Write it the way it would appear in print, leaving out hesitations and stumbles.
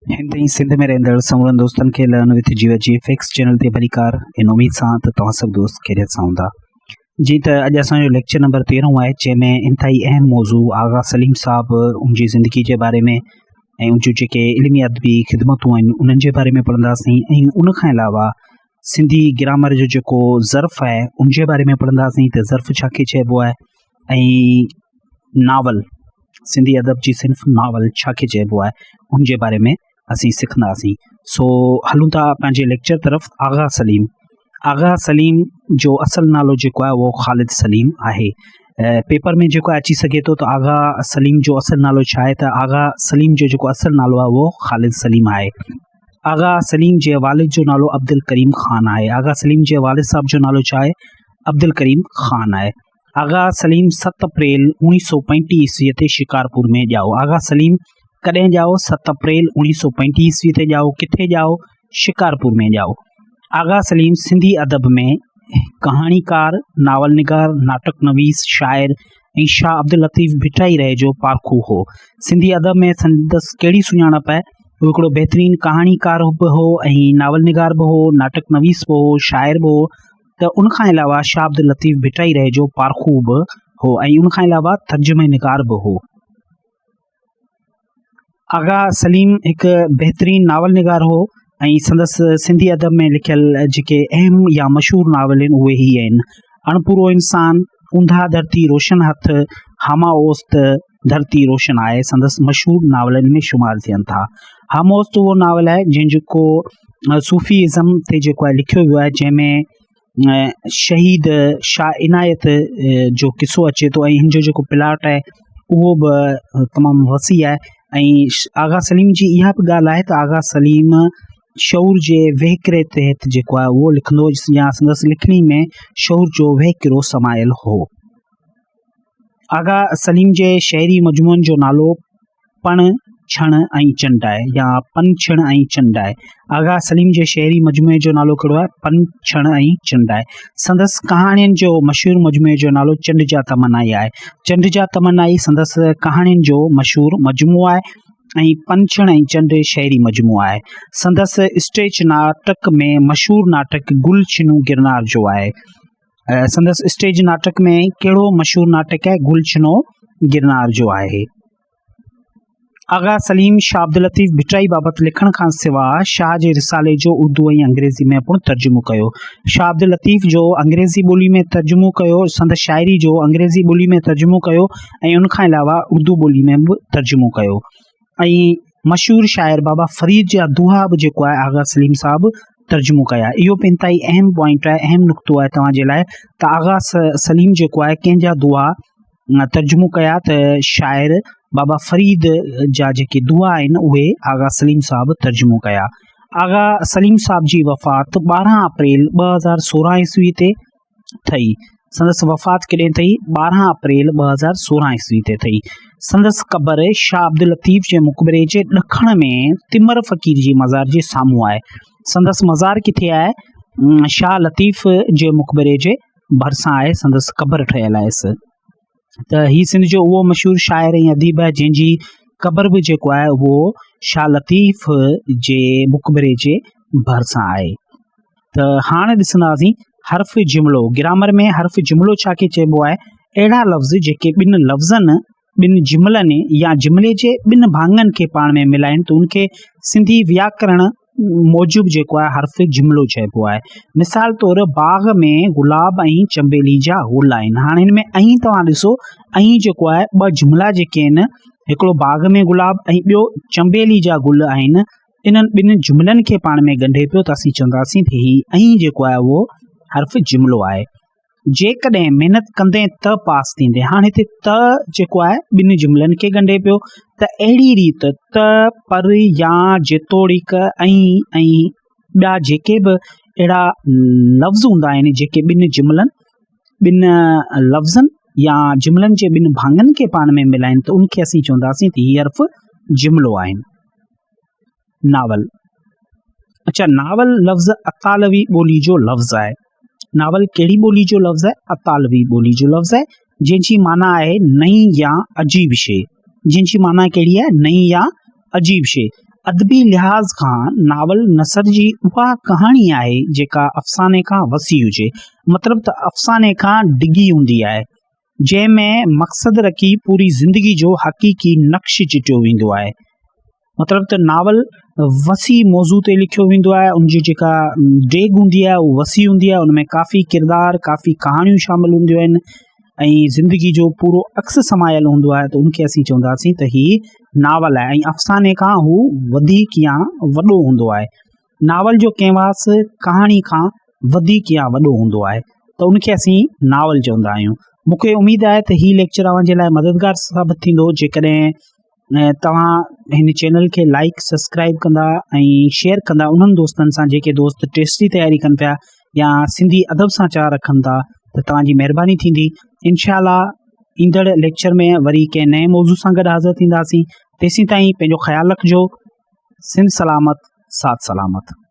هند ۽ سنڌ ۾ رهندڙ سمورن دوستن کي learn with Jio G F X channel تي ڀليڪار ان اميد سان ته توهان سڀ دوست خيريت سان هوندا. جي ته اڄ اسان جو ليڪچر نمبر تيرهون آهي جنهن ۾ انتهائي اهم موضوع آغا سليم صاحب ان جي زندگي جي باري ۾ ۽ ان جون جيڪي علمي ادبي خدمتون آهن انهن جي باري ۾ پڙهنداسين ۽ ان کان علاوه سنڌي گرامر جو جيڪو ظرف آهي ان جي باري ۾ پڙهنداسين ته ظرف ڇا کي چئبو آهي ۽ ناول سنڌي ادب جي صنف ناول ڇا کي چئبو آهي ان جي باري ۾ اسين سکنداسين سو هلون ٿا پنهنجي ليڪچر طرف آغا سليم آغا سليم جو اصل نالو جيڪو آهي اهو خالد سليم آهي پيپر ۾ جيڪو اچي سگهي ٿو ته آغا سليم جو اصل نالو ڇا آهي ته آغا سليم جو جيڪو اصل نالو آهي اهو خالد سليم آهي آغا سليم جي والد جو نالو عبدالڪريم خان آهي. آغا سليم جي والد صاحب جو نالو ڇا آهي؟ عبدالڪريم خان آهي. آغا سليم ست اپريل اوڻيهه سو پنجٽيهه عيسويء تي شڪارپور ۾ ڄائو. آغا سليم ڪڏهن ڄائو؟ ست اپريل اوڻيهه سو پنجٽيهه عيسويء تي ڄائو. ڪٿي ڄائو؟ شڪارپور ۾ ڄائو. آغا سليم سنڌي ادب ۾ ڪهاڻيڪار، ناول نگار، ناٽڪ نويس، شاعر ۽ شاهه عبداللطيف ڀٽائي رح جو پارکو هو. سنڌي ادب ۾ سندس ڪهڙي سڃاڻپ آهي؟ هو هڪڙو بهترين ڪهاڻيڪار به هو ۽ ناول نگار به هو، ناٽڪ نويس به هو، شاعر به هو ته ان کان علاوه شاهه عبداللطيف ڀٽائي رح جو پارکو به هو ۽ ان کان علاوه ترجمي نگار به هو. آغا سليم هڪ بهترين ناول نگار هو ۽ سندس سنڌي ادب ۾ لکيل جيڪي اهم يا مشهور ناول آهن اهي هي آهن، اڻپورو انسان، اونداهه ڌرتي روشن هٿ، هاما اوست، ڌرتي روشن آهي سندس مشهور ناولن ۾ شمار ٿين ٿا. هاموست اهو ناول آهي جنهن جيڪو صوفي ازم تي جيڪو آهي لکيو ويو آهي جنهن ۾ شهيد شاهه عنايت جو قصو اچي ٿو ۽ هن جو جيڪو پلاٽ آهي اهو به تمام وسيع آهي ۽ آغا سليم جي اها به ڳالهه آهي ته آغا سليم شعور جي وهڪري تحت جيڪو آهي اهو لکندو يا سندس لکڻي ۾ شعور جو وهڪرو سمايل هو. آغا سليم جي شعري مجموعن جو نالو پڻ ڇڻ ۽ چنڊ آهي يا پن ڇڻ ۽ چنڊ آهي. آغا سليم جي شعري مجموعي جو نالو ڪهڙو آهي؟ پن ڇڻ ۽ چنڊ آهي. سندس ڪهاڻين جو مشهور مجموعي جو نالو چنڊ جا تمنائي آهي. چنڊ جا تمنائي سندس ڪهاڻين جو مشهور مجموعو آهي ۽ پن ڇڻ ۽ چنڊ شعري مجموعو آهي. سندس اسٽيج ناٽڪ ۾ مشهور ناٽڪ گل ڇنو گرنار جو آهي. سندس اسٽيج ناٽڪ ۾ ڪهڙو مشهور ناٽڪ آهي؟ گل ڇنو گرنار جو آهي. آغا سليم شاهه عبداللطيف ڀٽائي بابت لکڻ کان سواء شاهه جي رسالي جو اردو ۽ انگريزي ۾ پڻ ترجمو ڪيو. شاهه عبداللطيف جو انگريزي ٻولي ۾ ترجمو ڪيو، سندس شاعري جو انگريزي ٻولي ۾ ترجمو ڪيو ۽ ان کان علاوه اردو ٻولي ۾ به ترجمو ڪيو. ۽ مشهور شاعر بابا فريد جا دوها به جيڪو آهي آغا سليم صاحب ترجمو ڪيا اهو به انتهائي اهم پوائنٽ آهي اهم نقطو آهي توهان جي لاء ته آغا سليم جيڪو آهي ڪنهن جا دوها ترجمو ڪيا ته شاعر بابا فريد جا جيڪي دوها آهن اهي آغا سليم صاحب ترجمو ڪيا آغا سليم صاحب جي وفات ٻارهن اپريل 2016 عيسوي تي ٿي. سندس وفات ڪڏهن ٿي؟ 12 اپريل 2016 عيسوي تي ٿي. سندس قبر شاهه عبداللطيف جي مقبري جي ڏکڻ ۾ تمر فقير جي مزار جي سامهون آهي. سندس مزار ڪٿي آهي؟ شاهه لطيف جي مقبري جي ڀرسان آهي سندس قبر ٺهيل آهيس. ته هي سنڌ جو اهو مشهور شاعر ۽ اديب آهي جنهن جي قبر به جيڪو آهي اهو شاهه لطيف جي مقبري جي ڀرسان آهي. ته هاڻ ڏسنداسين حرف جملو گرامر ۾ حرف جملو ڇا کي چئبو آهي اهڙا لفظ جيڪي ٻن لفظن ٻن جملن يا جملي جي ٻن ڀاڱن کي پاڻ ۾ ملائن ته ان کي سنڌي وياڪرڻ موجب جيڪو آهي حرف جملو چئبو آهي مثال طور باغ ۾ گلاب ۽ چنبيلي جا گل آهن هاڻي هن ۾ ۽ توهان ڏسو ۽ جيڪو آهي ٻه جملا جيڪي آهن هڪڙو باغ ۾ گلاب ۽ ٻيو چنبيلي جا گل آهن انهن ٻن جملن کي پاڻ ۾ ڳنڍي پيو ته اسين چونداسين ته هي ۽ جيڪو آهي اهو حرف جملو آهي. جيڪڏهن محنت ڪندين ته پاس ٿيندين. هاڻ هتي ته جيڪو آهي ٻن جملن کي ڳنڍي پيو ته اهڙي ريت ته، پر، يا، جيتوڻيڪ، ۽ ۽ ٻيا جيڪي به اهڙا لفظ هوندا آهن جيڪي ٻن جملن، ٻن لفظن يا جملن جي ٻن ڀاڱن کي پاڻ ۾ ملائين ته ان کي اسين چونداسين ته هي حرف جملو آهن. ناول، اڇا ناول لفظ اطالوي ٻولي جو لفظ آهي. ناول ڪهڙي ٻولي جو لفظ آهي؟ اطالوي ٻولي جو لفظ آهي جنهن جي معنيٰ آهي نئين يا عجيب شيء. جنهن جي معنيٰ ڪهڙي آهي؟ نئين يا عجيب شيء. ادبي لحاظ کان ناول نثر جي اها ڪهاڻي آهي جيڪا افساني کان وسيع هجي، مطلب ته افساني کان ڊگهي هوندي آهي، جنهن ۾ مقصد رکي پوري زندگي جو حقيقي نقش چٽيو ويندو آهي. مطلب ته ناول وسيع موضوع تي لکيو ويندو آهي ان جي جيڪا ڊيگهه هوندي آهي اها وسيع هوندي آهي ان ۾ ڪافي ڪردار ڪافي ڪهاڻيون شامل هونديون آهن ۽ زندگي جو پورو عڪس سمايل هوندو آهي ته ان کي اسين چونداسين ته هي ناول آهي ۽ افساني کان هو وڌيڪ يا وڏو هوندو آهي ناول جو ڪينواس ڪهاڻي کان وڌيڪ يا وڏو هوندو آهي ته ان کي اسين ناول چوندا آهيون مونکي اميد آهي ته هي ليڪچر اوهان جي لاء مددگار ثابت ٿيندو جيڪڏهن توهان هن چينل کي لائڪ سبسڪرائب ڪندا ۽ شيئر ڪندا انهن دوستن سان جيڪي دوست ٽيسٽ جي تياري ڪن پيا يا سنڌي ادب سان چاهه رکن ٿا ته توهان جي مهرباني ٿيندي انشاء الله ايندڙ ليڪچر ۾ وري ڪنهن نئين موضوع سان گڏ حاضر ٿينداسين تيسين تائين پنهنجو خيال رکجو سنڌ سلامت ساٿ سلامت.